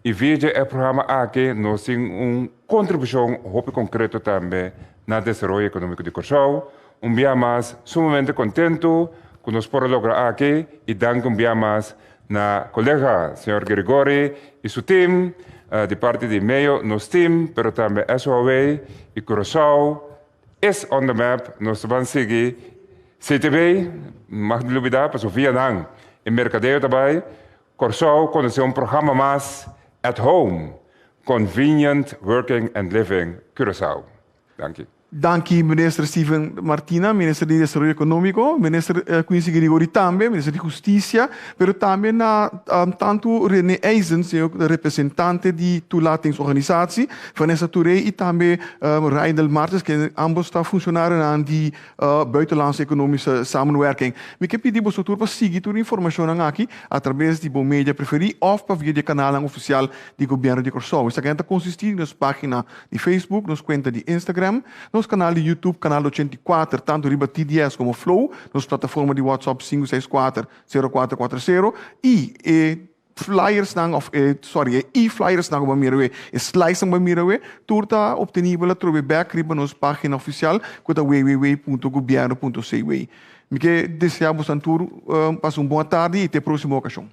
i via di e programa aki nos tin un kontribushon hopi konkreto tambe na desaroyo ekonómiko di Kòrsou. Un bia mas sumamente kontentu ku nos por a logra aki i danki un bia mas Na kolega señor Grigori i su team, di parti di Mayo nos team, pero tambe SOAW i Curaçao is on the map, nos ta ban sigui CTB, mag di lubida paso via nan e merkadeo ta bai, Kòrsou konosé un programa mas at home, convenient working and living Curaçao. Danki. Danki Minister Steven Martina, Minister di Desaroyo Ekonómiko, Minister Quincy Grigori tambe, Minister di Hustisia, pero tambe na tantu Rene Eisen, señor representante di Toelatingsorganisatie, Vanessa Touré i tambe Rydel Martes, kende ambos ta funshonarionan di Buitenlandse Economische Samenwerking. Mi ke pidi boso tur pa sigui tur informashonnan aki atrabes di bo media preferí òf pa via di e kanalnan ofisial di Gobièrnu di Kòrsou. Esaki nan ta konsistí di nos página di Facebook, nos kuenta di Instagram, nos kanal di YouTube, Kanal 84, tantu riba TDS komo Flow, nos plataforma di WhatsApp 564 0440 i e flyersnan òf e sorry e e-flyersnan ku bo a mira awe, e slidesnan ku bo a mira awe, tur ta optenibel atrobe bèk riba nos página ofisial ku ta www.gobierno.cw. Mi ke deseá boso tur pasa un bon atardi i te próksimo okashon.